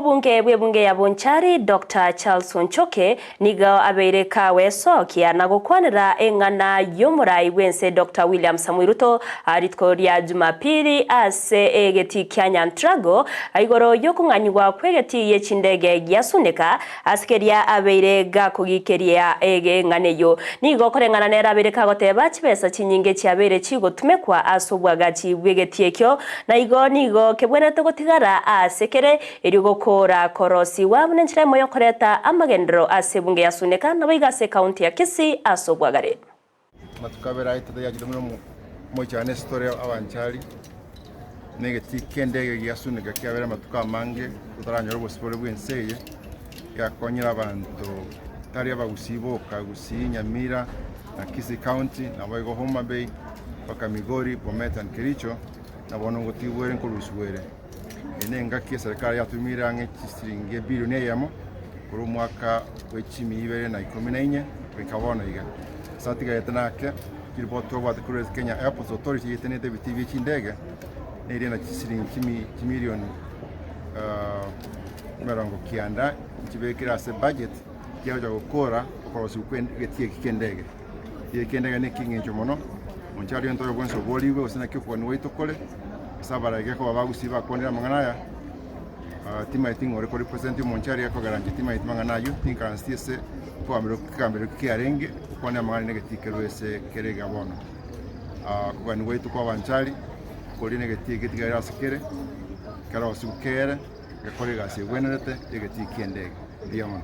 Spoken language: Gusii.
Omobunge bw'ebunge ya Bonchari, Doctor Charles Onchoke, nigo abeire kagoesokia na gokwanera eng'ana y'omorai bw'ense Doctor William Samoei Ruto rituko ria Jumapili ase egetii kia Nyantrago igoro y'okong'anyigwa kw'egetii gie chindege gia Suneka Ase keria abeire gakogikeria eng'ana eyio, nigo koreng'ana nere abeire kagoteba, Chibesa chinyinge chiabeire chigotumekwa ase obwagachi bw'egetii ekio, na igo nigo kebwenerete gotigara aase kere, erio gokoora korosigwa buna enchera emo y'okoreta amagenderero ase ebunge ya Suneka, naboigo ase ekaunti ya Kisii ase obwagare. Amatuko abere aetete yachete buna omoichano ase tore abanchari, na egetii ki'endege giasuneka kiabere amatuko amange totaranyora obosibore bw'ense eye, giakonyire abanto tari abagusii boka, Gusii, Nyamira na Kisii County, naboigo Homa Bay, mpaka Migori, Bomet and Kericho, na bono ngotigwa ere nkorusigwa ere. Eye nengaki eserekari yatumiire ang'e chisiringi ebilioni eyemo korwa omwaka bwe chimia ibere na ikomi na inye goika bono iga. Ase atigarete nake, chiripoti twabwate korwa ase Kenya Airports Authority eyetenenete ebitii bie chindege neria na chisiringi chimi chimilioni emerongo kianda nchibekire ase budget chiagocha gokora okorosiwa kwe egetii eki ki'endege. Egetii eki ki'endege nekeng'encho mono, monche aria onto oyo bwensi oborigwe gose naki okogania gwaito kore, ase abarage koba bagusii bakwanire amang'ana aya, timaeti ng'a ore ko represent omonche aria ekogera inche timaeti mang'ana ayio, tinkaranseti ase okogambera ekegambero ekio kiarenge, gokwania amang'ana na egetii kerwe ase kere iga bono. Okogania gwaito kwa abanchari, koria na egetii eke getigarire ase kere, kerosiwu kere, gekore egasi egwenerete, egetii ki'endege. Mbuya mono.